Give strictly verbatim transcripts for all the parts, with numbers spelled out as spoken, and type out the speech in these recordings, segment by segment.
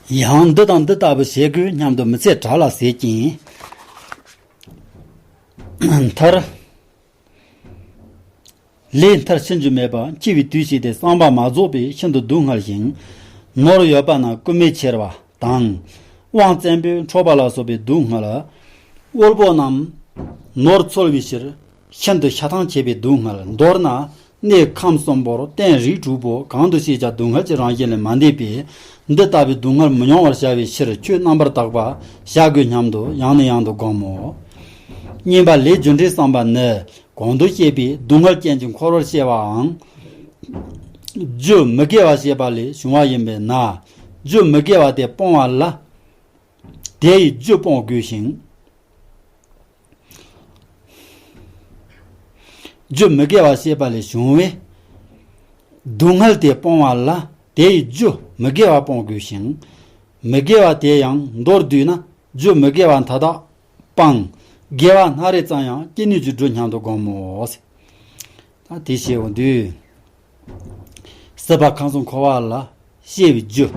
ཡང་འདི་དང་འདི་ལྟ་བུ་བྱེད་དགོས་སྙམ་དུ་མི་ཚེ་བྲལ་ལ་ཟད་ཀྱིན། མཐར། ལས་མཐར་ཕྱིན་རྒྱུ་མེད་པ་འཆི་བའི་དུས་བྱས་ཏེ་བསམ་པ་མ་རྫོགས་པས་ཤིན་ཏུ་སྡུག་བསྔལ་ཞིང་། ནོར་ཡོད་པ་ན་རྐུན་མས་ཁྱེར་བ་དང་། དབང་བཙན་པོས་འཕྲོག་པ་ལ་སོགས་པའི་སྡུག་བསྔལ། དབུལ་པོ་རྣམས་ནོར་འཚོལ་བའི་ཕྱིར་ཤིན་ཏུ་ཤ་ཐང་ཆད་པའི་སྡུག་བསྔལ། མདོར་ན་གནས་ཁམས་གསུམ་པོར་རྟེན་རིགས་དྲུག་པོ་གང་དུ་སྐྱེས་ཀྱང་སྡུག་བསྔལ་གྱི་རང་བཞིན་ལས་མ་འདས་པས། འདི་ལྟ་བུའི་སྡུག་བསྔལ་མི་མྱོང་བར་བྱ་བའི་ཕྱིར་ཆོས་རྣམ་པར་དག་པ་བྱ་དགོས་སྙམ་དུ་ཡང་ནས་ཡང་དུ་བསྒོམ་མོ། གཉིས་པ་ལས་རྒྱུ་འབྲས་བསམ་པ་ནི། གོང་དུ་བཤད་པའི་སྡུག་བསྔལ་ཅན་གྱི་འཁོར་བར་སྐྱེ་བའང་། རྒྱུ་མི་དགེ་བ་བྱས་པ་ལས་བྱུང་བ་ཡིན་པས་ན། རྒྱུ་མི་དགེ་བ་དེ་སྤོང་བ་ལ། དེ་ཡི་རྒྱུ་སྤོང་དགོས་ཤིང་། རྒྱུ་མི་དགེ་བ་བྱས་པ་ལས་བྱུང་བའི་སྡུག་བསྔལ་དེ་སྤོང་བ་ལ་དེ་ཡི་རྒྱུ་མི་དགེ་བ་སྤོང་དགོས་ཤིང་། མི་དགེ་བ་དེ་ཡང་མདོར་བསྡུས་ན་རྒྱུ་མི་དགེ་བ་མཐའ་དག་སྤང་། དགེ་བ་སྣ་རེ་ཙམ་ཡང་ཅི་ནུས་ཀྱིས་སྒྲུབ་སྙམ་དུ་བསྒོམ་མོ། ད་དེ་བྱས་འོང་དུས། སྲིད་པ་ཁམས་གསུམ་འཁོར་བ་ལ་སྐྱེ་བའི་རྒྱུ།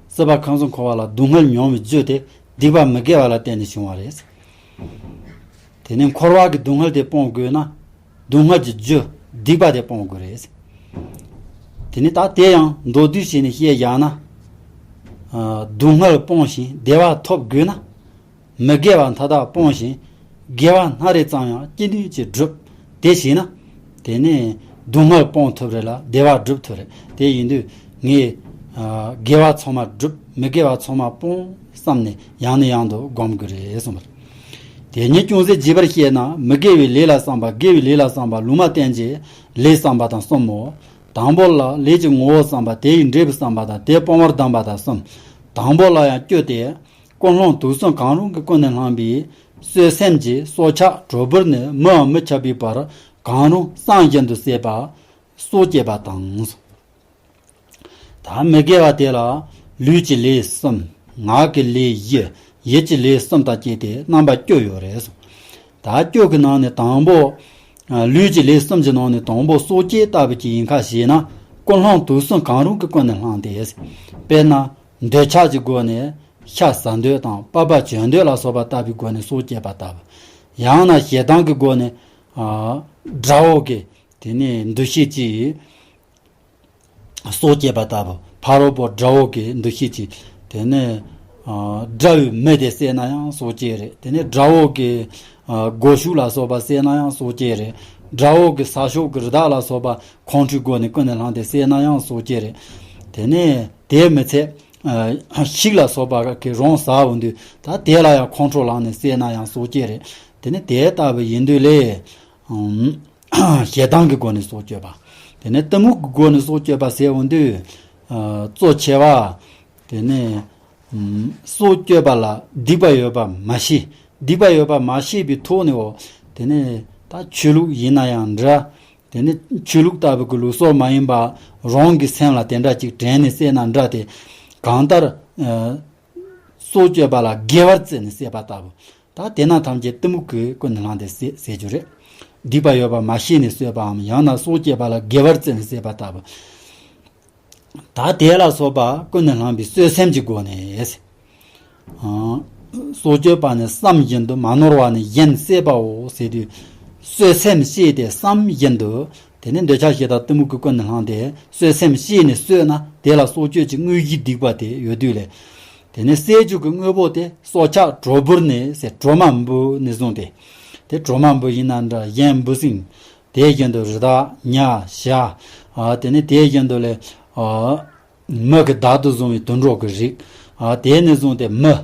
སྲིད་པ་ཁམས་གསུམ་འཁོར་བ་ལ་སྡུག་བསྔལ་མྱོང་བའི་རྒྱུ་དེ་སྡིག་པ་མི་དགེ་བ་ལ་བརྟེན་ནས་བྱུང་བ་རེད། དེ་ནས་འཁོར་བ་གི་སྡུག་བསྔལ་དེ་སྤོང་དགོས་ན། སྡུག་བསྔལ་གྱི་རྒྱུ་སྡིག་པ་དེ་སྤོང་དགོས་རེད། དེ་ནས་ད་དེ་ཡང་མདོར་བསྡུས་བྱས་ནས་བཤད་ཡག་ན། ཨ། སྡུག་བསྔལ་སྤོང་ཞིང་བདེ་བ་ཐོབ་དགོས་ན། མི་དགེ་བ་མཐའ་དག་སྤོང་ཞིང་། དགེ་བ་སྣ་རེ་ཙམ་ཡང་ཅི་ནུས་ཀྱིས་སྒྲུབ། དེ་བྱས་ན། དེ་ནས་སྡུག་བསྔལ་སྤོང་ཐུབ་རེད་ལ་བདེ་བ་སྒྲུབ་ཐུབ་རེད། དེ་ཡིན་དུས་ངས། ཨ། དགེ་བ་ཚང་མ་སྒྲུབ། མི་དགེ་བ་ཚང་མ་སྤོང་བསམ་ནས་ཡང་ནས་ཡང་དུ་སྒོམ་དགོས་རེད་གསུངས་པ་རེད། དེ་ཉིད་ཅུང་ཟད་རྒྱས་པར་བཤད་ན། མི་དགེ་བའི་ལས་ལ་བསམ་པ། དགེ་བའི་ལས་ལ་བསམ་པ། ལུང་མ་བསྟན་གྱི་ལས་བསམ་པ་དང་གསུམ་མོ། དང་པོ་ལ་ལས་ཀྱི་ངོ་བོ་བསམ་པ། དེ་ཡི་འབྲས་བུ་བསམ་པ་དང་། དེ་སྤོང་བར་གདམས་པ་དང་གསུམ། དང་པོ་ལ་ཡང་བཅུ་སྟེ། ཀུན་སློང་དུག་གསུམ་གང་རུང་གིས་ཀུན་ནས་བསླངས་པའི་གསོད་སེམས་ཀྱི་སྲོག་ཆགས་གྲོག་སྦུར་ནི་མིའམ་མི་ཆགས་པའི་བར་གང་རུང་བསམ་བཞིན་དུ་བསད་པ། སྲོག་བཅད་པ་དང་། ད་མི་དགེ་བ་དེ་ལ་ལུས་ཀྱི་ལས་གསུམ། ངག་གི་ལས་བཞི། ཡིད་ཀྱི་ལས་གསུམ་དང་བཅས་ཏེ་རྣམ་པ་བཅུ་ཡོད་རེད། ད་བཅུ་གི་ནང་ནས་དང་པོ། ལུས་ཀྱི་ལས་གསུམ་གྱི་ནང་ནས་དང་པོ་སྲོག་བཅད་ལྟ་བུ་ཅིག་ཡིན་ཁ་ཞེ་ན། ཀུན་སློང་དུག་གསུམ་གང་རུང་གིས་ཀུན་ནས་བསླངས་ཏེ། དཔེར་ན། འདོད་ཆགས་ཀྱི་སྒོ་ནས་ཤ་ཟ་འདོད་དང་པགས་པ་གཅོད་འདོད་ལ་སོགས་པ་ལྟ་བུའི་སྒོ་ནས་སྲོག་བཅད་པ་ལྟ་བུ། ཡང་ན་ཞེ་སྡང་གི་སྒོ་ནས། ཨ། དགྲ་བོ་གི་དེ་ནས་འདུ་ཤེས་ཀྱིས་སྲོག་བཅད་པ་ལྟ་བུ། ཕ་རོལ་པོ་དགྲ་བོ་གི་འདུ་ཤེས་ཀྱིས་དེ་ནས། ཨ། དགྲ་བོའི་མི་དེ་བསད་ན་ཡང་སྲོག་བཅད་རེད། དེ་ནས་དགྲ་བོ་གི། ཨ། སྒོ་ཕྱུགས་ལ་སོགས་པ་བསད་ན་ཡང་སྲོག་བཅད་རེད། དགྲ་བོ་གི་ས་ཕྱོགས་ཀྱི་རི་དྭགས་ལ་སོགས་པ་ཁོང་ཁྲོའི་སྒོ་ནས་ཀུན་ནས་བསླངས་ཏེ་བསད་ན་ཡང་སྲོག་བཅད་རེད། དེ་ནས་དེ་མི་ཚད། ཨ། ཤིག་ལ་སོགས་པ་གི་རང་ཟ་འོང་དུས་ད་དེ་ལ་ཡང་ཁོང་ཁྲོ་ལངས་ནས་བསད་ན་ཡང་སྲོག་བཅད་རེད། དེ་ནས་དེ་ལྟ་བུ་ཡིན་དུས་ལས། ཨམ། ཞེ་སྡང་གི་སྒོ་ནས་སྲོག་གཅོད་པ། དེ་ནས་གཏི་མུག་གི་སྒོ་ནས་སྲོག་གཅོད་པ་ཟེར་འོང་དུས། ཨ། གཙོ་ཆེ་བ། དེ་ནས། ཨམ། སྲོག་གཅོད་པ་ལ་སྡིག་པ་ཡོད་པ་མ་ཤེས། སྡིག་པ་ཡོད་པ་མ་ཤེས་པའི་ཐོག་ནས་འོ། དེ་ནས་ད་ཆོས་ལུགས་ཡིན་ན་ཡང་འདྲ། དེ་ནས་ཆོས་ལུགས་ལྟ་བུ་གི་ལུགས་སྲོལ་མ་ཡིན་པ་རང་གི་སེམས་ལ་དེ་འདྲ་ཅིག་དྲན་ནས་བསད་ན་འདྲ་སྟེ། གང་ལྟར། ཨ། སྲོག་གཅོད་པ་ལ་དགེ་བར་བརྩིས་ནས་བསད་པ་ལྟ་བུ། ད་དེ་རྣམས་ཐམས་ཅད་གཏི་མུག་གིས་ཀུན་ནས་བསླངས་ཏེ་བསད་བསད་རྒྱུ་རེད། སྡིག་པ་ཡོད་པ་མ་ཤེས་ནས་གསོད་པའམ། ཡང་ན་སྲོག་གཅོད་པ་ལ་དགེ་བར་བརྩིས་ནས་བསད་པ་ལྟ་བུ། ད་དེ་ལ་སོགས་པ་ཀུན་ནས་བསླངས་པའི་གསོད་སེམས་ཀྱི་སྒོ་ནས། ཨ། སྲོག་གཅོད་པ་ནི་བསམ་བཞིན་དུ་མ་ནོར་བ་ནི་གཞན་བསད་པའོ་ཟེར་དུས། གསོད་སེམས་སྐྱེས་ཏེ་བསམ་བཞིན་དུ། དེ་ནས་འདོད་ཆགས་ཞེ་སྡང་གཏི་མུག་གིས་ཀུན་ནས་བསླངས་ཏེ་གསོད་སེམས་སྐྱེས་ནས་གསོད་ན་དེ་ལ་སྲོག་གཅོད་ཀྱི་དངོས་གཞིའི་སྡིག་པ་དེ་ཡོད་དུས་ལས། དེ་ནས་བསད་རྒྱུ་གི་དངོས་པོ་དེ་སྲོག་ཆགས་གྲོག་སྦུར་ནས་ཟེར། གྲོ་མ་འབུ་ནས་བཟུང་སྟེ། དེ་གྲོ་མ་འབུ་ཡིན་ན་འདྲ། གཞན་འབུ་སྲིན། དེ་བཞིན་དུ་རི་དྭགས་ཉ་བྱ། ཨ། དེ་ནས་དེ་བཞིན་དུ་ལས། ཨ། མི་གི་བདག་ཏུ་བཟུང་བའི་དུད་འགྲོ་གི་རིགས། ཨ། དེ་ནས་བཟུང་སྟེ་མི།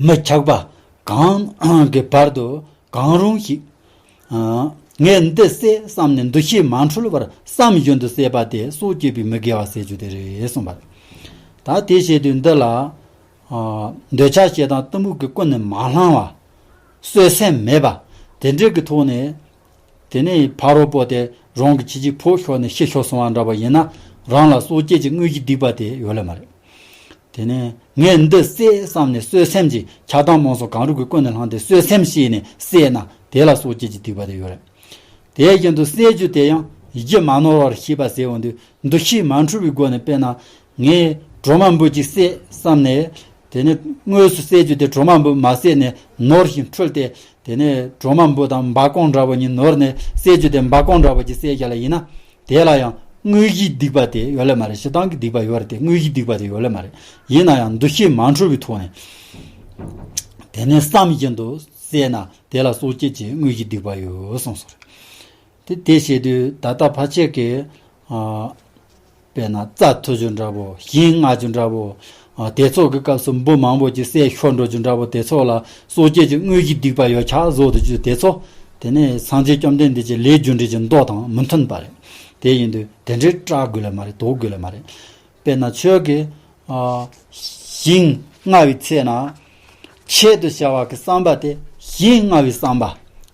མི་ཆགས་པ་གང་གི་བར་དུ་གང་རུང་ཞིག་ཨ། ངས་འདི་བསད་བསམ་ནས་འདུ་ཤེས་མ་འཁྲུལ་བར་བསམ་བཞིན་དུ་བསད་པ་དེ་སྲོག་གཅོད་པའི་མི་དགེ་བ་ཟེར་རྒྱུ་དེ་རེད་གསུངས་པ། ད་དེ་བྱེད་དུས་འདི་ལ། ཨ། འདོད་ཆགས་ཞེ་སྡང་གཏི་མུག་གིས་ཀུན་ནས་མ་བསླངས་པ། གསོད་སེམས་མེད་པ། དེ་འདྲའི་གི་ཐོག་ནས། དེ་ནས་ཕ་རོལ་པོ་དེ་རང་གི་ཁྱི་གཅིག་ཕོ་ཤོར་ནས་ཤི་ཤོར་སོང་བ་འདྲ་བ་ཡིན་ན། རང་ལ་སྲོག་གཅོད་ཀྱི་དངོས་གཞིའི་སྡིག་པ་དེ་ཡོད་ལེ་མ་རེད། དེ་ནས་ངས་འདི་བསད་བསམ་ནས་གསོད་སེམས་ཀྱི་ཆགས་སྡང་རྨོངས་གསུམ་གང་རུང་གིས་ཀུན་ནས་བསླངས་ཏེ་གསོད་སེམས་སྐྱེས་ནས་བསད་ན་དེ་ལ་སྲོག་གཅོད་ཀྱི་སྡིག་པ་དེ་ཡོད་རེད། དེ་བཞིན་དུ་བསད་རྒྱུ་དེ་ཡང་རྒྱུ་མ་ནོར་བར་ཤེས་པ་ཟེར་འོང་དུས། འདུ་ཤེས་མ་འཁྲུལ་བའི་སྒོ་ནས། དཔེར་ན། ངས་ གྲོ་མ་འབུ་ཅིག་བསད་བསམ་ནས། དེ་ནས་དངོས་སུ་བསད་རྒྱུ་དེ་གྲོ་མ་འབུ་མ་བསད་ནས་ནོར་ཞིང་འཁྲུལ་ཏེ། དེ་ནས་གྲོ་མ་འབུ་དང་འབའ་ཀོང་འདྲ་བོ་གཉིས་ནོར་ནས་བསད་རྒྱུ་དེ་འབའ་ཀོང་འདྲ་བོ་ཅིག་བསད་རྒྱུ་ལ་ཡིན་ན། དེ་ལ་ཡང་དངོས་གཞིའི་སྡིག་པ་དེ་ཡོད་ལེ་མ་རེད། སྤྱིར་བཏང་གི་སྡིག་པ་ཡོད་རེད་དེ། དངོས་གཞིའི་སྡིག་པ་དེ་ཡོད་ལེ་མ་རེད། ཡིན་ན་ཡང་འདུ་ཤེས་མ་འཁྲུལ་བའི་ཐོག་ནས། དེ་ནས་བསམ་བཞིན་དུ་བསད་ན་དེ་ལ་སྲོག་བཅད་ཀྱི་དངོས་གཞིའི་སྡིག་པ་ཡོད་གསུངས་སོ། དེ་དེ་བྱེད་དུས་ད་ལྟ་ཕལ་ཆེར་གྱི། ཨ། དཔེར་ན་རྩྭ་འཐུ་རྒྱུ་འདྲ་པོ། ཞིང་རྔ་རྒྱུ་འདྲ་པོ། ཨ། དེ་ཚོ་གི་སྐབས་སུ་འབུ་མང་པོ་ཅིག་བསད་ཤོར་འགྲོ་རྒྱུ་འདྲ་པོ། དེ་ཚོ་ལ་སྲོག་བཅད་ཀྱི་དངོས་གཞིའི་སྡིག་པ་ཡོད་ཆགས་བཟོ་དུ་རྒྱུ་དེ་ཚོ། དེ་ནས་སངས་རྒྱས་བཅོམ་ལྡན་འདས་ཀྱི་ལས་རྒྱུ་འབྲས་ཀྱི་མདོ་དང་མི་མཐུན་པ་རེད། དེ་ཡིན་དུས་དེ་འདྲའི་སྐྲག་དགོས་ལེ་མ་རེད། དོགས་དགོས་ལེ་མ་རེད། དཔེར་ན་ཁྱོད་ཀྱིས། ཨ། ཞིང་རྔ་བའི་ཚེ་ན། ཆེད་དུ་བྱ་བ་གི་བསམ་པ་དེ་ཞིང་རྔ་བའི་བསམ་པ།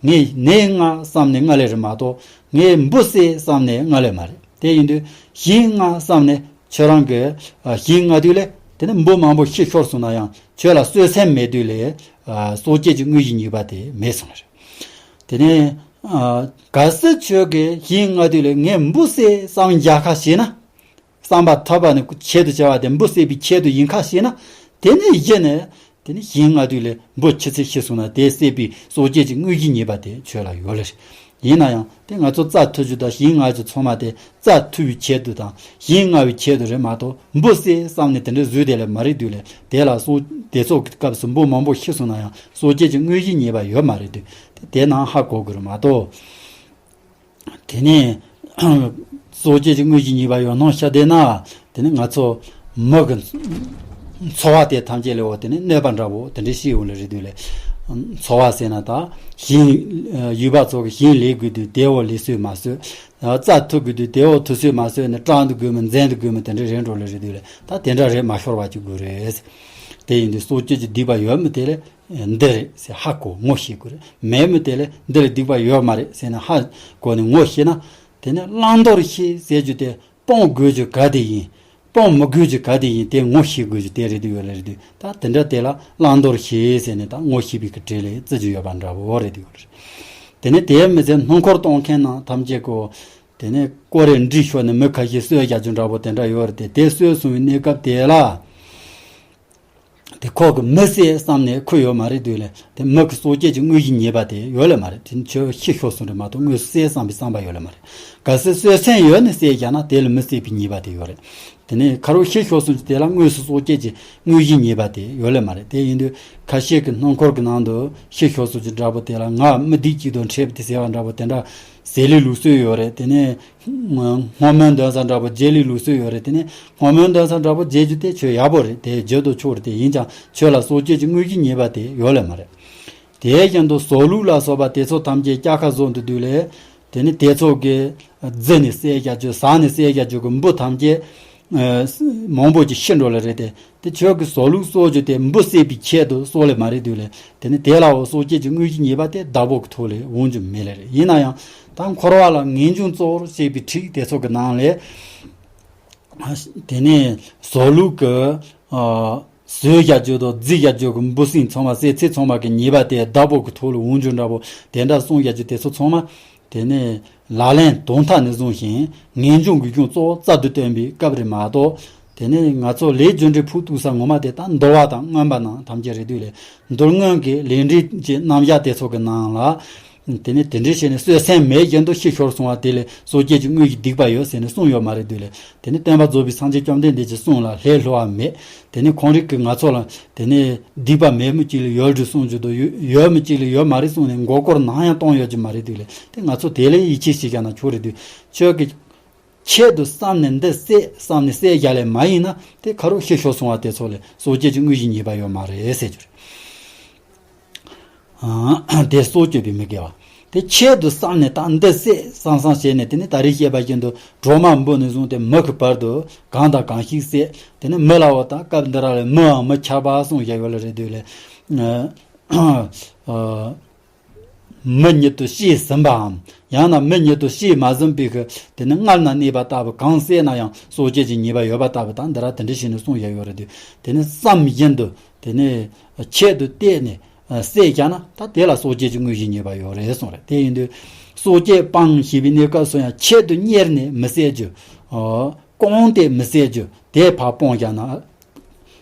ངས་ནས་རྔ་བསམ་ནས་རྔ་ལེ་རེད་མ་གཏོགས། ངས་འབུ་བསད་བསམ་ནས་རྔ་ལེ་མ་རེད། དེ་ཡིན་དུས་ཞིང་རྔ་བསམ་ནས་ཁྱོད་རང་གི། ཨ། ཞིང་རྔ་དུས་ལས་དེ་ནས་འབུ་མང་པོ་ཤི་ཤོར་སོང་ན་ཡང་ཁྱོད་ལ་གསོད་སེམས་མེད་དུས་ལས། ཨ། སྲོག་བཅད་ཀྱི་དངོས་གཞི་ཉེས་པ་དེ་མེད་སོང་བ་རེད། དེ་ནས། ཨ། གལ་སྲིད་ཁྱོད་ཀྱིས་ཞིང་རྔ་དུས་ལས་ངས་འབུ་བསད་བསམ་རྒྱག་ཁ་བྱས་ན། བསམ་པ་ཐོབ་པ་ནི་ཆེད་དུ་བྱ་བ་དེ་འབུ་བསད་པའི་ཆེད་དུ་ཡིན་ཁ་ཤས་ན། དེ་ནི་གཞི་ནས་དེ་ནི་ཞིང་རྔ་དུས་ལས་འབུ་ཆི་ཚེ་ཤི་སོང་ན་དེ་བསད་པའི་སྲོག་བཅད་ཀྱི་དངོས་གཞི་ཉེས་པ་དེ་ཁྱོད་ལ་ཡོད་ལེ་རེད། ཡིན་ན་ཡང་དེ་ང་ཚོ་རྩྭ་འཐུ་རྒྱུ་དང་ཞིང་རྔ་རྒྱུ་ཚང་མ་དེ་རྩྭ་འཐུ་བའི་ཆེད་དུ་དང་ཞིང་རྔ་བའི་ཆེད་དུ་རེད་མ་གཏོགས། འབུ་བསད་བསམ་ནས་དེ་འདྲ་བཟོས་དེ་ལས་མ་རེད་དུས་ལས། དེ་ལ་སྲོག་དེ་ཚོ་གི་སྐབས་སུ་འབུ་མང་པོ་ཤི་སོང་ན་ཡང་སྲོག་བཅད་ཀྱི་དངོས་གཞི་ཉེས་པ་ཡོད་མ་རེད་དུས། དེ་དེ་ནང་ཧ་གོ་དགོས་རེད་མ་གཏོགས། དེ་ནས་སྲོག་བཅད་ཀྱི་དངོས་གཞི་ཉེས་པ་ཡོད་སྣང་ཤར་བསྡད་ན། དེ་ནི་ང་ཚོ་མི་གི་འཚོ་བ་དེ་ཐམས་ཅད་ལས་འོ་དེ་ནི་གནོད་པ་འདྲ་བོ་དེ་འདྲ་ཤི་ཡོང་ལེ་རེད་དུས་ལས། འཚོ་བ་ཟེར་ན་ད་ཞིང་ཡུལ་པ་ཚོ་གི་ཞིང་ལས་དགོས་དུས་དེ་འོ་ལས་སོས་མ་སོས། རྩྭ་འཐུ་དགོས་དུས་དེ་འོ་འཐུ་སོས་མ་སོས་ནས་སྐྲག་འདུག་དགོས་མི་འཛེམ་འདུག་དགོས་མི་དེ་འདྲ་རེད་འགྲོ་ལེ་རེད་དུས་ལས། ད་དེ་འདྲ་རེད་མ་ཤོར་བ་ཅིག་དགོས་རེད། དེ་ཡིན་དུས་སྲོག་བཅད་ཀྱི་སྡིག་པ་ཡོད་མི་དེ་ལས། འདི་རེད་ཟེར་ཧ་གོ་ངོ་ཤེས་དགོས་རེད། མེད་མི་དེ་ལས་འདི་ལས་སྡིག་པ་ཡོད་མ་རེད་ཟེར་ནས་ཧ་གོ་ནས་ངོ་ཤེས་ན། དེ་ནས་བླང་དོར་ཤེས་ཟེར་རྒྱུ་དེ་སྤོང་དགོས་རྒྱུ་ག་དེ་ཡིན། སྤོང་མི་དགོས་རྒྱུ་ག་དེ་ཡིན་དེ་ངོ་ཤེས་དགོས་རྒྱུ་དེ་རེད་དུས་ཡོད་ལེ་རེད་དུས། ད་དེ་འདྲ་དེ་ལ་བླང་དོར་ཤེས་ཟེར་ནས་ད་ངོ་ཤེས་པའི་གི་གྲས་ལས་བརྩི་རྒྱུ་ཡོད་པ་འདྲ་བོ་རེད་དུས་ཡོད་ལེ་རེད། དེ་ནས་དེ་མི་ཚད་སྣུམ་འཁོར་གཏོང་མཁན་ནང་ཐམས་ཅད་ཀོ། དེ་ནས་ཀོ་རེ་འདྲི་ཤོར་ནས་མི་ཁ་ཤས་གསོད་རྒྱག་རྒྱུ་འདྲ་བོ་དེ་འདྲ་ཡོད་རེད་དེ། དེ་གསོད་སོང་བའི་གནས་སྐབས་དེ་ལ། དེ་ཁོ་གི་མི་བསད་བསམ་ནས་ཁུ་ཡོད་མ་རེད་དུས་ལས། དེ་མི་གི་སྲོག་བཅད་ཀྱི་དངོས་གཞི་ཉེས་པ་དེ་ཡོད་ལེ་མ་རེད། དེ་ཁྱོད་ཤི་ཤོར་སོང་རེད་མ་གཏོགས་དངོས་སུ་བསད་བསམ་པའི་བསམ་པ་ཡོད་ལེ་མ་རེད། གལ་སྲིད་གསོད་སེམས་ཡོད་ནས་བསད་བཞག་ན་དེ་ལ་མི་བསད་པའི་ཉེས་པ་དེ་ཡོད་རེད། དེ་ནས་ཁ་རོག་ཤི་ཤོར་སོང་ཅི་དེ་ལ་དངོས་སུ་སྲོག་བཅད་ཀྱི་དངོས་གཞི་ཉེས་པ་དེ་ཡོད་ལེ་མ་རེད། དེ་ཡིན་དུས་ཁ་ཤས་ཀྱི་སྣུམ་འཁོར་གྱི་ནང་དུ་ཤི་ཤོར་སོང་ཅི་འདྲ་པོ་དེ་ལ་ང་མི་སྡིག་ཅིག་ཏུ་འཕྲད་པ་དེ་ཟེར་བ་འདྲ་པོ་དེ་འདྲ་ཟེར་ལེ་ལུགས་སྲོལ་ཡོད་རེད། དེ་ནས། སྔོ་སྨོན་འདོན་ས་འདྲ་པོ་བརྗེད་ལེ་ལུགས་སྲོལ་ཡོད་རེད། དེ་ནས་སྔོ་སྨོན་འདོན་ས་འདྲ་པོ་བརྗེད་རྒྱུ་དེ་ཁྱོད་ཡག་པོ་རེད། དེ་བརྗེད་དུ་ཆོག་རེད། དེ་ཡིན་ཀྱང་ཁྱོད་ལ་སྲོག་བཅད་ཀྱི་དངོས་གཞི་ཉེས་པ་དེ་ཡོད་ལེ་མ་རེད། དེ་བཞིན་དུ་ཟོག་ལུག་ལ་སོགས་པ་དེ་ཚོ་ཐམས་ཅད་སྐྱ་ཁ་བཟོ་འདུག་དུས་ལས། དེ་ནི་དེ་ཚོ་གི་རྫི་ནས་བསད་རྒྱག་རྒྱུ་ཟ་ནས་བསད་རྒྱག་རྒྱུ་གི་འབུ་ཐམས་ཅད་མང་པོ་ཅིག་ཤི་འགྲོ་ལེ་རེད་དེ། དེ་ཁྱོད་ཀྱི་ཟོག་ལུག་གསོ་རྒྱུ་དེ་འབུ་བསད་པའི་ཆེད་དུ་གསོ་ལེ་མ་རེད་དུས་ལས། དེ་ནི་དེ་ལའོ་སྲོག་བཅད་ཀྱི་དངོས་གཞི་ཉེས་པ་དེ་བདག་པོ་གི་ཐོག་ལས་འོང་རྒྱུ་མེད་ལེ་རེད། ཡིན་ན་ཡང་ད་འཁོར་བ་ལ་ངེས་འབྱུང་གཙོ་བོར་བྱེད་པའི་ཁྲིད་དེ་ཚོ་གི་ནང་ལས། དེ་ནས་ཟོག་ལུག་གི་ཨ་ཟོས་བཞག་རྒྱུ་དང་རྫི་བཞག་རྒྱུ་གི་འབུ་སྲིན་ཚང་མ་བསད་ཚེ་ཚང་མ་གི་ཉེས་པ་དེ་བདག་པོ་གི་ཐོག་ལ་འོང་རྒྱུ་འདྲ་པོ་དེ་འདྲ་གསུངས་བཞག་རྒྱུ་དེ་ཚོ་ཚང་མ། དེ་ནས་ལག་ལེན་དོན་མཐའ་ནས་བཟུང་ཞིང་ངེས་འབྱུང་གི་གཞུང་གཙོ་བོ་རྩལ་དུ་བཏོན་པའི་སྐབས་རེད་མ་གཏོགས། དེ་ནས་ང་ཚོ་ལས་རྒྱུ་འབྲས་ཕུགས་གཏུགས་ས་ངོ་མ་དེ་ད་འདུལ་བ་དང་མངོན་པ་རྣམས་ཐམས་ཅད་རེད་དུས་ལས། མདོ་སྔོན་གྱི་ལས་འབྲས་ཀྱི་རྣམ་གཞག་དེ་ཚོ་གི་ནང་ལ། དེ་ནས་དེ་འདྲའི་བྱས་ནས་གསོད་སེམས་མེད་བཞིན་དུ་ཤི་ཤོར་སོང་བ་དེ་ལས་སྲོག་བཅད་ཀྱི་དངོས་ཀྱི་སྡིག་པ་ཡོད་ཟེར་ནས་གསུངས་ཡོད་མ་རེད་དུས་ལས། དེ་ནས་སྟོན་པ་རྫོགས་པའི་སངས་རྒྱས་བཅོམ་ལྡན་འདས་ཀྱི་གསུང་ལ་ལྷད་ལྷོ་བ་མེད། དེ་ནས་ཁོང་རིགས་ཀྱིས་ང་ཚོ་ལ་དེ་ནས་སྡིག་པ་མེད་མི་གཅིག་ལ་ཡོད་རེད་གསུངས་རྒྱུ་དང་ཡོད་ཡོད་མི་གཅིག་ལ་ཡོད་མ་རེད་གསུངས་ནས་མགོ་སྐོར་ནམ་ཡང་གཏོང་ཡོད་ཀྱི་མ་རེད་དུས་ལས། དེ་ང་ཚོ་དེ་ལས་ཡིད་ཆེས་བྱེད་ཀྱང་ན་ཆོག་རེད་དུས། ཁྱོད་ཀྱི་ཆེད་དུ་བསམ་ནས་འདི་བསད་བསམ་ནས་བསད་རྒྱག་ལེ་མ་ཡིན་ན་དེ་ཁ་རོག་ཤི་ཤོར་སོང་བ་དེ་ཚོ་ལས་སྲོག་བཅད་ཀྱི་དངོས་གཞི་ཉེས་པ་ཡོད་མ་རེད་ཟེར་རྒྱུ་རེད། དེ་སྲོག་གཅོད་པའི་མི་དགེ་བ། དེ་ཆེད་དུ་བསམ་ནས་ད་འདི་བསད་བསམ་བསམ་བྱས་ནས་དེ་ནི་ད་རེས་བཤད་པ་བཞིན་དུ་གྲོ་མ་འབུ་ནས་བཟུང་སྟེ་མི་གི་བར་དུ་གང་དང་གང་ཞིག་བསད། དེ་ནི་མི་ལའོ་ད་སྐབས་འདི་ར་ལས་མིའམ་མི་ཆགས་པ་གསུངས་བཞག་ཡོད་ལེ་རེད་དུས་ལས། མི་ཉིད་དུ་ཤེས་ཟིན་པའམ། ཡང་ན་མི་ཉིད་དུ་ཤེས་མ་ཟིན་པའི་གི་དེ་ནི་སྔར་ན་གནས་པ་ལྟ་བུ་གང་བསད་ན་ཡང་སྲོག་བཅད་ཀྱི་ཉེས་པ་ཡོད་པ་ལྟ་བུ་དང་འདི་ར་དེ་འདྲ་བྱས་ནས་གསུངས་བཞག་ཡོད་རེད་དུས། དེ་ནི་བསམ་བཞིན་དུ་དེ་ནི་ཆེད་དུ་གཏད་ནས་བསད་བཞག་ན་ད་དེ་ལ་སྲོག་བཅད་ཀྱི་དངོས་གཞི་ཉེས་པ་ཡོད་རེད་གསུངས་རེད། དེ་ཡིན་དུས་སྲོག་བཅད་སྤང་ཞེས་པའི་གནས་སྐབས་སུ་ཡང་ཆེད་དུ་གཉེར་ནས་མི་བསད་རྒྱུ། རྐང་སྟེ་མི་བསད་རྒྱུ་དེ་ཕར་སྤོང་བཞག་ན།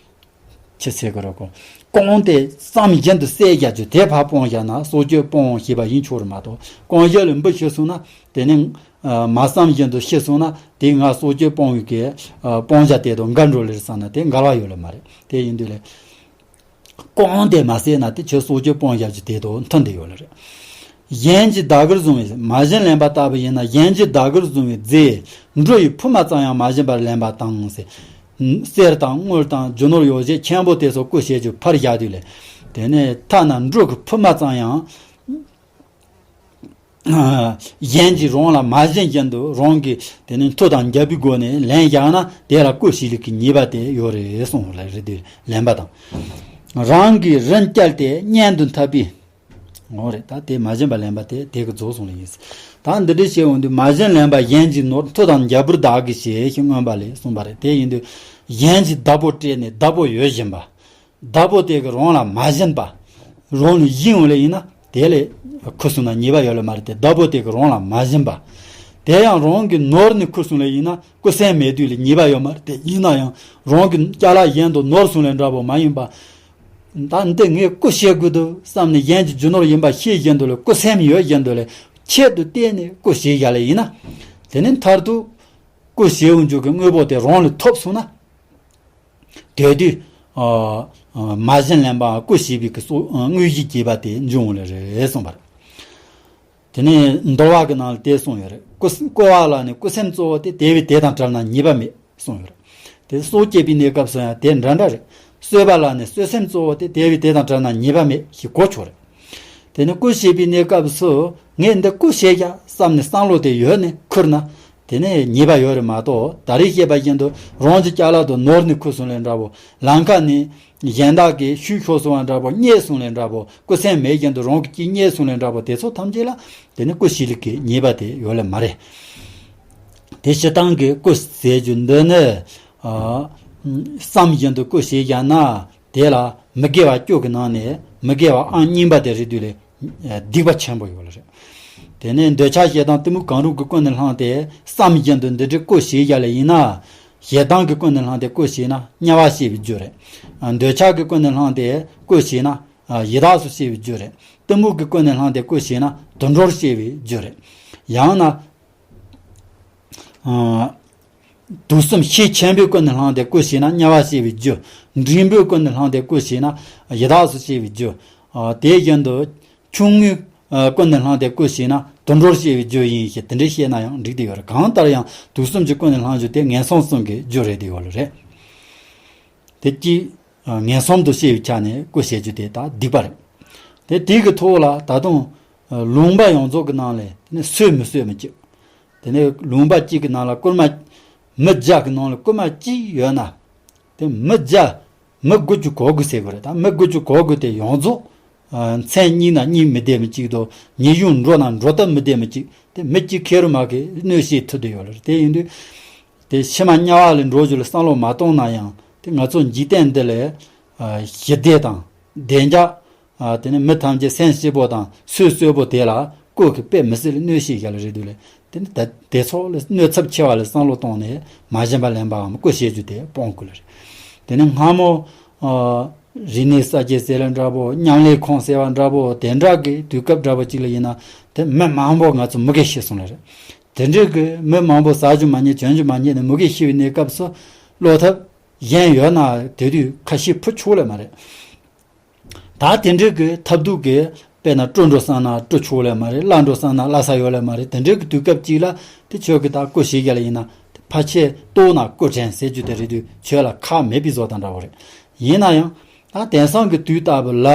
ཅི་ཟེར་གི་རེད་གོ། རྐང་སྟེ་བསམ་བཞིན་དུ་བསད་བཞག་རྒྱུ་དེ་ཕར་སྤོང་བཞག་ན་སྲོག་གཅོད་སྤོང་ཞེས་པ་ཡིན་ཆོག་རེད་མ་གཏོགས། རྐང་བཞི་ལ་འབུ་ཤི་སོང་ན་དེ་ནི་མ་བསམ་བཞིན་དུ་ཤི་སོང་ན་དེ་ང་སྲོག་གཅོད་སྤོང་བའི་གི་སྤོང་བྱ་དེ་དང་འགལ་འགྲོ་ལེར་བསམ་ན་དེ་འགལ་བ་ཡོད་ལེ་མ་རེད། དེ་ཡིན་དུས་ལེ། རྐང་སྟེ་མ་བསད་ན་དེ་ཁྱོད་སྲོག་གཅོད་སྤོང་བྱ་གི་དེ་དང་མཐུན་དེ་ཡོད་ལེ་རེད། གཞན་གྱིས་བདག་གིར་བཟུང་བའི་མ་བྱིན་ལེན་པ་ལྟ་བུ་ཡིན་ན། གཞན་གྱིས་བདག་གིར་བཟུང་བའི་རྫས་འབྲུ་ཡི་ཕུབ་མ་ཙམ་ཡང་མ་བྱིན་པར་ལེན་པ་དང་ཟེར། གསེར་དང་དངུལ་དང་རྒྱུ་ནོར་ཡོ་བྱད་ཆེན་པོ་དེ་ཚོ་བརྐུ་བྱེད་རྒྱུ་ཕར་བཞག་དུས་ལས། དེ་ནས་ཐ་ན་འབྲུ་གི་ཕུབ་མ་ཙམ་ཡང་གཞན་གྱིས་རང་ལ་མ་བྱིན་བཞིན་དུ་རང་གི་དེ་ནས་མཐུ་དང་རྒྱལ་པོའི་སྒོ་ནས་ལེན་བཞག་ན་དེ་ལ་བརྐུ་བྱེད་ལུགས་ཀྱི་ཉེས་པ་དེ་ཡོད་རེད་གསུངས་ལ་རེད་དུས་ལེན་པ་དང་། རང་གིས་རིན་བསྐྱལ་ཏེ་གཉེན་དུ་འཐབ་པའི། འོ་རེད། ད་དེ་མ་བྱིན་པ་ལེན་པ་དེ་དེ་གི་རྫོགས་སོང་ལ་ཡིན། ད་འདི་འདྲའི་བཤད་འོང་དུས་མ་བྱིན་ལེན་པ་གཞན་གྱི་ནོར་མཐུ་དང་རྒྱལ་པོར་བདག་གིས་བྱས་ཞེས་མངོན་པ་ལས་གསུངས་པ་རེད། དེ་ཡིན་དུས་གཞན་གྱི་བདག་པོ་སྤྲད་ནས་བདག་པོ་ཡོད་བཞིན་པ། བདག་པོ་དེ་གི་རང་ལ་མ་བྱིན་པ། རང་ལ་བྱིན་འོང་ལེ་ཡིན་ན་དེ་ལས་བརྐུ་སོང་ན་ཉེས་པ་ཡོད་ལེ་མ་རེད་དེ། བདག་པོ་དེ་གི་རང་ལ་མ་བྱིན་པ། དེ་ཡང་རང་གི་ནོར་ནས་བརྐུ་སོང་ལེ་ཡིན་ན་བརྐུ་སེམས་མེད་དུས་ལ་ཉེས་པ་ཡོད་མ་རེད་དེ། ཡིན་ན་ཡང་རང་གི་ཅ་ལག་གཞན་དུ་ནོར་སོང་ལེ་འདྲ་པོ་མ་ཡིན་པ། ད་འདི་ངས་བརྐུ་བྱེད་དགོས་འདུག་བསམ་ནས་གཞན་གྱི་རྒྱུ་ནོར་ཡིན་པ་ཤེས་བཞིན་དུ་ལ་བརྐུ་སེམས་ཡོད་བཞིན་དུ་ལ་ཆེད་དུ་བལྟས་ནས་བརྐུ་བྱེད་བཞག་ལེ་ཡིན་ན། དེ་ནི་མཐར་ཐུག་བརྐུ་བྱེད་འོང་རྒྱུ་གི་དངོས་པོ་དེ་རང་ལ་ཐོབ་སོང་ན། དེ་དུས་མ་བྱིན་ལེན་པའམ་བརྐུ་བྱེད་པའི་གི་སྲོག་དངོས་གཞི་བགྱིས་པ་དེ་འབྱུང་འོང་ལེ་རེད་གསུངས་པ་རེད། དེ་ནས་འདུལ་བ་གི་ནང་ལ་དེ་གསུངས་ཡོད་རེད། བརྐུ་བརྐུ་བ་ལ་ནི་བརྐུ་སེམས་གཙོ་བོ་སྟེ། དེ་བས་དེ་དང་བྲལ་ན་ཉེས་པ་མེད་གསུངས་ཡོད་རེད། དེ་སྲོག་བཅད་པའི་གནས་སྐབས་སུ་ཡང་དེ་འདྲ་འདྲ་རེད། གསོད་པ་ལ་ནི་གསོད་སེམས་གཙོ་བོ་སྟེ། དེ་བས་དེ་དང་བྲལ་ན་ཉེས་པ་མེད་ཞེས་གོ་ཆོག་རེད། དེ་ནི་བརྐུ་བྱེད་པའི་གནས་སྐབས་སུ་ངས་འདི་བརྐུ་བྱེད་ཀྱང་བསམ་ནས་བསམ་བློ་དེ་ཡོད་ནས་ཁུར་ན། དེ་ནས་ཉེས་པ་ཡོད་རེད་མ་གཏོགས། ད་རེས་བཤད་པ་བཞིན་དུ་རང་གི་ཅ་ལག་ཏུ་ནོར་ནས་ཁུར་སོང་ལེ་འདྲ་པོ། ལམ་ཁ་ནས་གཞན་དག་གིས་ཤུལ་ཤོར་སོང་བ་འདྲ་པོ། རྙེད་སོང་ལེ་འདྲ་པོ། བརྐུ་སེམས་མེད་བཞིན་དུ་རང་གི་ཅིག་རྙེད་སོང་ལེ་འདྲ་པོ། དེ་ཚོ་ཐམས་ཅད་ལ་དེ་ནི་བརྐུ་བྱེད་ལུགས་ཀྱི་ཉེས་པ་དེ་ཡོད་ལེ་མ་རེད། དེ་སྤྱིར་བཏང་གི་བརྐུ་ཟེར་རྒྱུ་འདི་ནི་ཨ་བསམ་བཞིན་དུ་བརྐུ་བྱེད་བཞག་ན། དེ་ལ་མི་དགེ་བ་བཅུ་གི་ནང་ནས་མི་དགེ་བ་ཨང་གཉིས་པ་དེ་རེད་དུས་ལས་སྡིག་པ་ཆེན་པོ་ཡོད་ལེ་རེད། དེ་ནས་འདོད་ཆགས་ཞེ་སྡང་གཏི་མུག་གང་རུང་གི་ཀུན་ནས་བསླངས་ཏེ་བསམ་བཞིན་དུ་འདི་འདྲའི་བརྐུ་བྱེད་བཞག་ལེ་ཡིན་ན། ཞེ་སྡང་གི་ཀུན་ནས་བསླངས་ཏེ་བརྐུ་བྱེད་ན་དམྱལ་བ་སྐྱེ་བའི་རྒྱུ་རེད། འདོད་ཆགས་ཀྱི་ཀུན་ནས་བསླངས་ཏེ་བརྐུ་བྱེད་ན་ཡི་དྭགས་སུ་སྐྱེ་བའི་རྒྱུ་རེད། གཏི་མུག་གི་ཀུན་ནས་བསླངས་ཏེ་བརྐུ་བྱེད་ན་དུད་འགྲོར་སྐྱེ་བའི་རྒྱུ་རེད། ཡང་ན། དུག་གསུམ་ཤས་ཆེན་པོའི་ཀུན་ནས་བསླངས་ཏེ་བརྐུ་བྱེད་ན་དམྱལ་བ་སྐྱེ་བའི་རྒྱུ། འབྲིང་པོའི་ཀུན་ནས་བསླངས་ཏེ་བརྐུ་བྱེད་ན་ཡི་དྭགས་སུ་སྐྱེ་བའི་རྒྱུ། དེ་བཞིན་དུ་ཆུང་ངུའི་ཀུན་ནས་བསླངས་ཏེ་བརྐུ་བྱེད་ན་དུད་འགྲོར་སྐྱེ་བའི་རྒྱུ་ཡིན་ཞེས་དེ་འདྲའི་བཤད་ན་ཡང་འགྲིག་དེ་ཡོད་རེད། གང་ལྟར་ཡང་དུག་གསུམ་གྱི་ཀུན་ནས་བསླངས་རྒྱུ་དེ་ངན་སོང་གསུམ་གྱི་རྒྱུ་རེད་དེ་ཡོད་རེད། དེ་གཅིག་ངན་སོང་དུ་སྐྱེ་བའི་ཆ་ནས་བརྐུ་བྱེད་རྒྱུ་དེ་དག་སྡིག་པ་རེད། དེ་དེ་གི་ཐོག་ལ་ད་དུང་ལུང་པ་ཡོངས་རྫོགས་ཀྱི་ནང་ལས་དེ་ནས་གསོད་མི་གསོད་མི་གཅིག་དེ་ནས་ལུང་པ་གཅིག་གི་ནང་ལ་རྐུན་མ་མི་བརྒྱ་གི་ནང་ལ་རྐུན་མ་གཅིག་ཡོད་ན། དེ་མི་བརྒྱ་མི་དགུ་བཅུ་གོ་དགུ་ཟེར་དགོས་རེད། ད་མི་དགུ་བཅུ་གོ་དགུ་དེ་ཡོངས་རྫོགས་མཚན་གཉིས་ན་གཉིས་མི་བདེ་མི་གཅིག་དང་ཉེས་གཞུང་འགྲོ་ན་འགྲོ་སྟབས་མི་བདེ་མི་གཅིག་དེ་མི་གཅིག་ཁེར་མ་གི་གནོད་བྱེད་ཐུབ་བསྡད་ཡོད་རེད། དེ་ཡིན་དུས་དེ་ཕྱི་མ་དམྱལ་བ་ལ་འགྲོ་རྒྱུ་ལ་བསམ་བློ་མ་གཏོང་ན་ཡང་དེ་ང་ཚོ་འཇིག་རྟེན་འདི་ལ་ཞི་བདེ་དང་བདེ་འཇགས། དེ་ནས་མི་ཐམས་ཅད་སེམས་སྐྱིད་པོ་དང་སུས་གསོད་པོ་དེ་ལ་བརྐུ་གི་དཔེ་མི་སྲིད་ལ་གནོད་བྱེད་བཞག་ལེ་རེད་དུས་ལས། དེ་ནི་ད་དེ་ཚོ་ལ་གནོད་ཚབས་ཆེ་བ་ལ་བསམ་བློ་བཏང་ནས་མ་བྱིན་པ་ལེན་པའམ་བརྐུ་བྱེད་རྒྱུ་དེ་སྤོང་དགོས་ལེ་རེད། དེ་ནས་སྔ་མོ་རིག་གནས་གསར་བརྗེ་ཟེར་ལེ་འདྲ་པོ། མཉམ་ལས་ཁང་ཟེར་བ་འདྲ་པོ། དེ་འདྲ་གི་དུས་སྐབས་འདྲ་པོ་ཅིག་ལ་ཡིན་ན་དེ་མི་མང་པོ་ང་ཚོ་མུ་གེ་ཤི་སོང་ལེ་རེད། དེ་འདྲའི་གི་མི་མང་པོ་ཟ་རྒྱུ་མ་རྙེད་གྱོན་རྒྱུ་མ་རྙེད་ནས་མུ་གེ་ཤི་བའི་གནས་སྐབས་སུ་བློ་ཐབས་གཞན་ཡོད་ན་དེ་དུས་ཁ་ཤས་ཕུད་ཆོག་ལེ་མ་རེད། ད་དེ་འདྲའི་གི་ཐབས་སྡུག་གི་དཔེར་ན་བཀྲུ་འགྲོ་བསམ་ན་བཀྲུ་ཆོག་ལེ་མ་རེད། བརླག་འགྲོ་བསམ་ན་བརླག་ས་ཡོད་ལེ་མ་རེད། དེ་འདྲའི་གི་དུས་སྐབས་ཅིག་ལ་དེ་ཁྱོད་ཀྱི་ད་བརྐུ་བྱེད་རྒྱུ་ལ་ཡིན་ན་དེ་ཕལ་ཆེར་ལྟོགས་ན་བརྐུ་དྲན་ཟེར་རྒྱུ་དེ་རེད་དུས་ཁྱོད་ལ་ཁག་མེད་པའི་བཟོ་དང་འདྲ་བོ་རེད། ཡིན་ན་ཡང་ད་དེང་སང་གི་དུས་ལྟ་བུ་ལ་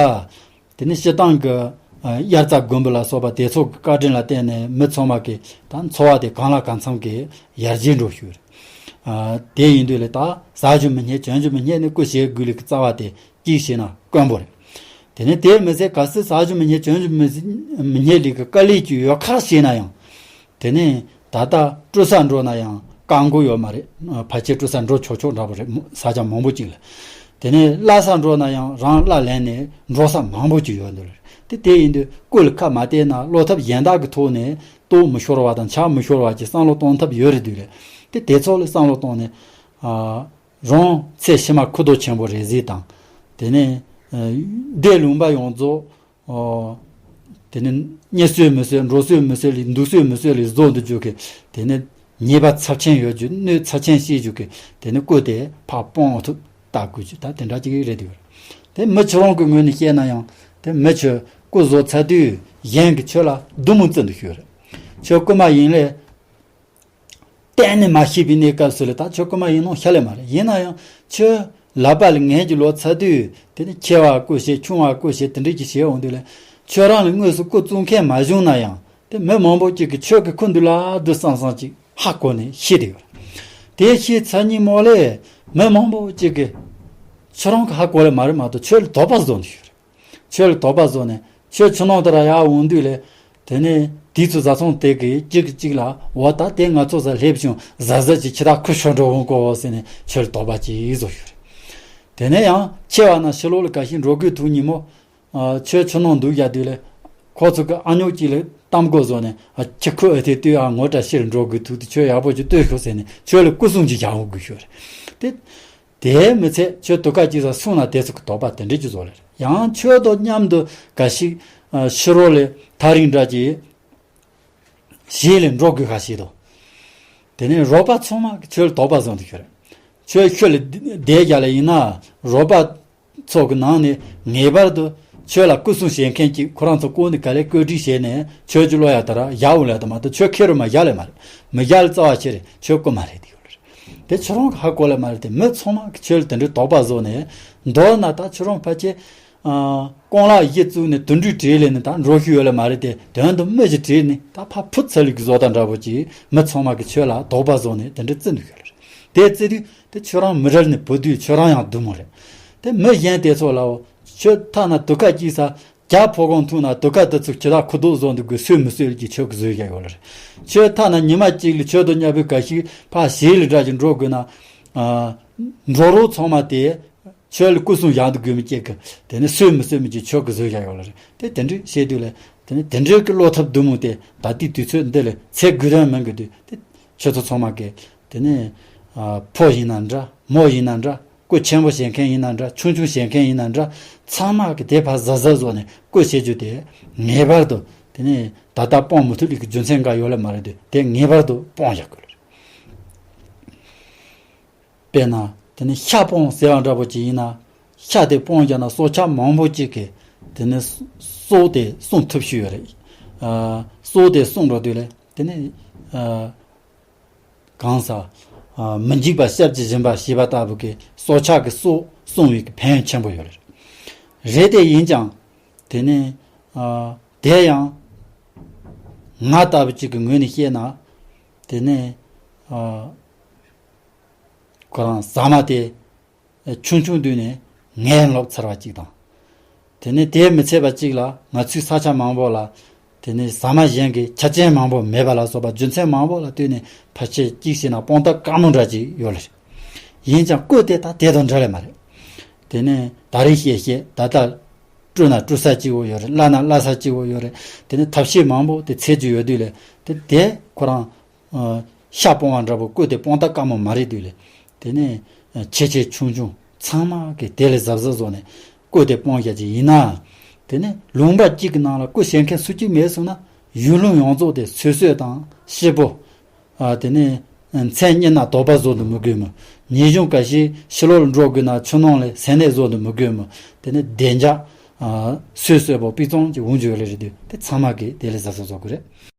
དེ་ནི་སྤྱིར་བཏང་གི་ཨ་དབྱར་རྩྭ་དགུན་འབུ་ལ་སོགས་པ་དེ་ཚོ་གི་བཀའ་དྲིན་ལ་བརྟེན་ནས་མི་ཚང་མ་གི་ད་འཚོ་བ་དེ་གང་ལ་གང་འཚམ་གི་ཡར་རྒྱས་འགྲོ་ཤུལ་རེད། ཨ་དེ་ཡིན་དུས་ལ་ད་ཟ་རྒྱུ་མི་རྙེད་གྱོན་རྒྱུ་མི་རྙེད་ནས་བརྐུ་བྱེད་དགོས་ལུགས་ཀྱི་རྩ་བ་དེ་གཅིག་བྱས་ན་དཀོན་པོ་རེད། དེ་ནས་དེ་མི་ཚད་གལ་སྲིད་ཟ་རྒྱུ་མི་རྙེད་གྱོན་རྒྱུ་མི་མི་རྙེད་ལུགས་ཀྱི་དཀའ་ལས་ཀྱི་ཡོད་ཁ་བྱས་ན་ཡང་། དེ་ནས་ད་ལྟ་བཀྲུ་ས་འགྲོ་ན་ཡང་རྐང་མགོ་ཡོད་མ་རེད། ཕལ་ཆེར་བཀྲུ་ས་འགྲོ་ཆོག་ཆོག་འདྲ་པོ་རེད། ས་ཆ་མང་པོ་ཅིག་ལ། དེ་ནས་བརླག་ས་འགྲོ་ན་ཡང་རང་བརླག་ལེན་ནས་འགྲོ་ས་མང་པོ་ཅིག་ཡོད་འདུག་ལ། དེ་དེ་ཡིན་དུས་བརྐུ་ལ་ཁ་མ་གཏད་ན་བློ་ཐབས་གཞན་དག་གི་ཐོག་ནས་ལྟོགས་མི་ཤོར་བ་དང་ཆག་མི་ཤོར་བ་གྱི་བསམ་བློ་གཏོང་ཐབས་ཡོད་རེད་འདུག་ལ། དེ་དེ་ཚོ་ལ་བསམ་བློ་བཏང་ནས། ཨ། རང་ཚེ་ཕྱི་མ་ཁུ་དོག་ཆེན་པོ་རེ་ཟིག་དང་། དེ་ནས་ཨ་སྡེ་ལུང་པ་ཡོངས་རྫོགས། ཨོ། དེ་ནས་རྙེད་སྲོལ་མི་སྲོལ། འགྲོ་སྲོལ་མི་སྲོལ་ལས། འདུག་སྲོལ་མི་སྲོལ་ལས་བཟོ་འདུག་རྒྱུ་གི། དེ་ནས་ཉེས་པ་ཚབས་ཆེན་ཡོད་རྒྱུ། གནོད་ཚབས་ཆེན་བྱེད་རྒྱུ་གི། དེ་ནས་སྐུ་དེ་ཕར་སྤོང་ཐུབ་ལྟ་དགོས་རྒྱུ། ད་དེ་འདྲ་ཅིག་རེད་འདུག། དེ་མི་ཁྱོད་རང་གི་ངོས་ནས་བཤད་ན་ཡང་། དེ་མི་ཁྱོད་སྐུ་བཟོ་ཚར་དུས་གཞན་གྱིས་ཁྱོད་ལ་སྡུག་མོ་བརྩི་འདུག་ཤོད་རེད། ཁྱོད་རྐུན་མ་ཡིན་ལས། གཏན་ནས་མ་ཤེས་པའི་གནས་སྐབས་སུ་ལ། ད་ཁྱོད་རྐུན་མ་ཡིན་ནོ་ཤ་ལས་མ་རེད། ཡིན་ན་ཡང་ཁྱོད་ལག་པ་ལ་ངན་གྱི་ལོ་ཚར་དུས། དེ་ནས་ཆེ་བ་སྐུ་བྱེད། ཆུང་བ་སྐུ་བྱེད། དེ་འདྲ་ཅིག་བྱེད་འོང་དུས་ལ། ཁྱོད་རང་ལ་དངོས་སུ་སྐུ་བཙུགས་མཁན་མ་བྱུང་ན་ཡང་། དེ་མི་མང་པོ་ཅིག་གིས་ཁྱོད་ཀྱི་ཁུ་འདུག་ལ་འདུག་བསམ་བསམ་ཅིག་ཧ་གོ་ནས་ཤི་དེ་ཡོད། དེ་ཤི་ཚར་ཉིན་མོ་ལས་མི་མང་པོ་ཅིག་གིས་ཁྱོད་རང་གི་ཧ་གོ་ལས་མ་རེད་མ་གཏོགས། ཁྱོད་ལ་དོགས་པ་བཟོ་ནས་ཤི་རེད། ཁྱོད་ལ་དོགས་པ་བཟོ་ནས། ཁྱོད་ཆུ་ནང་དུ་ར་ཡར་འོང་དུས་ལས། དེ་ནས་དེ་ཚོ་བཟའ་ཚང་དེ་གིས་གཅིག་གིས་གཅིག་ལ། འོ་ད་དེ་ང་ཚོ་ས་སླེབས་བྱུང་། གཟབ་གཟབ་ཅིག་ཁྱི་དག་ཁུ་ཤོར་འགྲོ་འོང་གོ་ཟེར་ནས་ཁྱོད་ལ་དོགས་པ་ཅིག་བཟོ་ཡོད་རེད། དེ་ནས་ཡང་ཆེ་བ་ན་ཕྱི་ལོགས་ལ་ག་ཤེད་འགྲོ་དགོས་ཐུག་ཉིན་མོ། ཨ། ཁྱོད་ཆུ་ནང་འདུག་ཡ་དུས་ལས། ཁོ་ཚོ་གི་ཨ་ཉོག་ཅིག་ལ་གཏམ་དགོས་བཟོ་ནས། ཨ། ཁྱི་ཁུ་ཨེ་ཐེ་ལྟོས། ཨ། ངོ་དྲ་ཕྱིར་འགྲོ་དགོས་ཐུག་དུས། ཁྱོད་ཡག་པོ་ཅིག་ལྟོས་ཤོག་ཟེར་ནས་ཁྱོད་ལ་སྐུ་སྲུང་ཅིག་བྱ་འོང་དགོས་ཤོད་རེད། དེ། དེ་མི་ཚད་ཁྱོད་དུ་ཁ་ཅིག་ས་སོང་ན་དེ་ཚོ་གི་དོགས་པ་དེ་འདྲ་ཅིག་བཟོ་ལེ་རེད། ཡང་ཁྱོད་དང་མཉམ་དུ་ག་ཤེད། ཨ། ཕྱི་རོལ་ལས་ཐག་རིང་འདྲ་ཅིག་གཞིས་ལ་འགྲོ་དགོས་ཁ་ཤེད་དོ། དེ་ནས་རོགས་པ་ཚང་མ་གིས་ཁྱོད་ལ་དོགས་པ་བཟོ་འདུག་ཤོད་རེད། ཁྱོད་ཤུལ་ལ་བསྡད་རྒྱ་ལ་ཡིན་ན། རོགས་པ་ཚོ་གི་ནང་ནས་ངེས་པར་དུ་ཁྱོད་ལ་སྐུ་སྲུང་བྱེད་མཁན་ཅིག་ཁོ་རང་ཚོ་བསྐོ་ནས་ག་ལེ་བཀོད་སྒྲིག་བྱས་ནས་ཁྱོད་ཀྱི་བློ་ཡ་ད་ར་བཞག་འོང་ལེ་ད་མ་གཏོགས། ཁྱོད་ཁེར་རུ་མ་བཞག་ལེ་མ་རེད། མི་བཞག་ལེ་རྩ་བ་ཆེ་རེད། ཁྱོད་རྐུན་མ་རེད་དེ་ཡོད་རེད། དེ་ཁྱོད་རང་གི་ཧ་གོ་ལེ་མ་རེད་དེ། མི་ཚང་མ་གིས་ཁྱོད་ལ་དེ་འདྲའི་དོགས་པ་བཟོ་ནས། མདོར་ན་ད་ཁྱོད་རང་ཕལ་ཆེར། ཨ། རྐང་ལག་གཞི་བཙུགས་ནས་དུད་འགྲོའི་གྲས་ལས་ནས་ད་འགྲོ་ཤེས་ཡོད་ལེ་མ་རེད་དེ། དོན་དུ་མི་གི་གྲས་ནས་ད་ཕར་ཕུད་ཚར་ལུགས་ཀྱི་བཟོ་ལྟ་འདྲ་པོ་ཅིག་མི་ཚང་མ་གིས་ཁྱོད་ལ་དོགས་པ་བཟོ་ནས་དེ་འདྲ་བརྩི་འདུག་ཤོད་ལེ་རེད། དེ་བརྩི་དུས་དེ་ཁྱོད་རང་མི་རེ་ནས་བུད་དུས་ཁྱོད་རང་ཡང་སྡུག་མོ་རེད། དེ་མི་གཞན་དེ་ཚོ་ལའོ། ཁྱོད་ཐ་ན་དུ་ཁ་གཅིག་ས། རྒྱ་ཕོ་གང་ཐུག་ན་དུ་ཁ་དེ་ཚོ་ཁྱི་དག་ཁུ་དོག་བཟོ་འདུག་དགོས། སོས་མི་སོས་ཀྱི་ཁྱོད་ཀྱིས་བཟོས་བཞག་ཡོད་ལེ་རེད། ཁྱོད་ཐ་ན་ཉི་མ་གཅིག་ལ་ཁྱོད་དང་མཉམ་པོའི་ག་ཤེད་ཕར་གཞིས་ལ་འདྲ་ཅིག་འགྲོ་དགོས་ན། ཨ། འགྲོ་རོགས་ཚང་མ་དེ་ཁྱོད་ལ་སྐུ་སྲུང་བཞག་འདུག་དགོས་མི་གཅིག་གིས་དེ་ནས་སོས་མི་སོས་མི་གཅིག་ཁྱོད་ཀྱིས་བཟོས་བཞག་ཡོད་ལེ་རེད། དེ་དེ་འདྲའི་བཤད་དུས་ལ། དེ་ནས་དེ་འདྲའི་གི་བློ་ཐབས་སྡུག་མོ་དེ་ད་ལྟའི་དུས་ཚོད་འདི་ལ་ཚད་དགོས་དོན་མིན་གི་དུས། དེ་ཁྱོད་ཚོ་ཚང་མ་གིས། དེ་ནས། ཨ། ཕོ་ཡིན་ན་འདྲ། མོ་ཡིན་ན་འདྲ། སྐུ་ཆེན་པོ་བྱེད་མཁན་ཡིན་ན་འདྲ། ཆུང་ཆུང་བྱེད་མཁན་ཡིན་ན་འདྲ། ཚང་མ་གིས་དེ་ཕར་གཟབ་གཟབ་བཟོ་ནས་སྐུ་བྱེད་རྒྱུ་དེ་ངེས་པར་དུ། དེ་ནས་ད་ལྟ་སྤོང་མི་ཐུབ་ལུགས་ཀྱི་རྒྱུ་མཚན་འགའ་ཡོད་ལེ་མ་རེད་དེ། དེ་ངེས་པར་དུ་སྤོང་བཞག་དགོས་ལེ་རེད། དཔེར་ན། དེ་ནས་ཤ་སྤོང་ཟེར་བ་འདྲ་པོ་ཅིག་ཡིན་ན། ཤ་དེ་སྤོང་བཞག་ན་སྲོག་ཆགས་མང་པོ་ཅིག་གིས་དེ་ནས་སྲོག་དེ་སྲུང་ཐུབ་ཤེས་ཡོད་རེད། ཨ། སྲོག་དེ་སྲུང་འགྲོ་དུས་ལ་དེ་ནས། ཨ། གང་ཟག་ཨ། མི་འཇིགས་པ་ཞབས་ཀྱིས་བཞིན་པ་ཞེས་པ་ལྟ་བུ་གི་སྲོག་ཆགས་ཀྱི་སྲོག་སྲུང་བའི་གི་ཕན་ཡོན་ཆེན་པོ་ཡོད་རེད། རེད་དེ་ཡིན་ཀྱང་། དེ་ནས། ཨ། དེ་ཡང་ང་ལྟ་བུ་ཅིག་གི་ངོས་ནས་བཤད་ན། དེ་ནས། ཨ། ཁོ་རང་ཟ་མ་དེ་ཆུང་ཆུང་དུས་ནས་ངན་ལོབས་ཚར་བ་ཅིག་དང་། དེ་ནས་དེས་མི་ཚད་པ་ཅིག་ལ། ང་ཚོའི་ས་ཆ་མང་པོ་ལ། དེ་ནས་ཟ་མ་གཞན་གྱི་ཆ་རྐྱེན་མང་པོ་མེད་པ་ལ་སོགས་པ་རྒྱུ་མཚན་མང་པོ་ལ་ལྟོས་ནས་ཕལ་ཆེར་གཅིག་བྱས་ན་དཔང་རྟགས་དཀའ་མོ་འདྲ་ཅིག་ཡོད་ལེ་རེད། ཡིན་ཀྱང་སྐུ་དེ་ད་དེ་དང་འདྲ་ལེ་མ་རེད། དེ་ནས་ད་རེས་བཤད་བཤད་ད་ལྟ་བཀྲུས་ན་བཀྲུ་ས་གཅིག་པོ་ཡོད་རེད། བླ་ན་བླ་ས་གཅིག་པོ་ཡོད་རེད། དེ་ནས་ཐབས་ཤེས་མང་པོ་དེ་འཚོལ་རྒྱུ་ཡོད་དུས་ལ། དེ་དེ་ཁོ་རང་། ཨ། ཤ་སྤོང་བ་འདྲ་པོ་སྐུ་དེ་དཔང་རྟགས་དཀའ་མོ་མ་རེད་དུས་ལ། དེ་ནས་ཆེ་ཆེ་ཆུང་ཆུང་ཚང་མ་གིས་དེ་ལས་གཟབ་གཟབ་བཟོ་ནས་སྐུ་དེ་སྤོང་བཞག་ཅིག་ཡིན་ན། དེ་ནས་ལུང་པ་གཅིག་གི་ནང་ལ་སྐུ་བྱེད་མཁན་སུ་གཅིག་མེད་སོང་ན། ཡུལ་ལུང་ཡོངས་རྫོགས་དེ་སོས་སོས་དང་སྐྱིད་པོ། ཨ། དེ་ནས་མཚན་རྙེད་ན་དོགས་པ་བཟོ་འདུག་མི་དགོས་མོད། ཉིན་གཞུང་ག་ཤེད་ཕྱི་ལོགས་ལ་འགྲོ་དགོས་ན་ཆུ་ནང་ལ་ཟན་ནས་བཟོ་འདུག་མི་དགོས་མོད། དེ་ནས་བདེ་འཇགས། ཨ། སོས་སོས་པོ་སྤུས་གཙང་གི་འོང་རྒྱུ་ལེ་རེད་དུས། དེ་ཚང་མ་གིས་དེ་ལས་གཟབ་གཟབ་བཟོ་དགོས་རེད།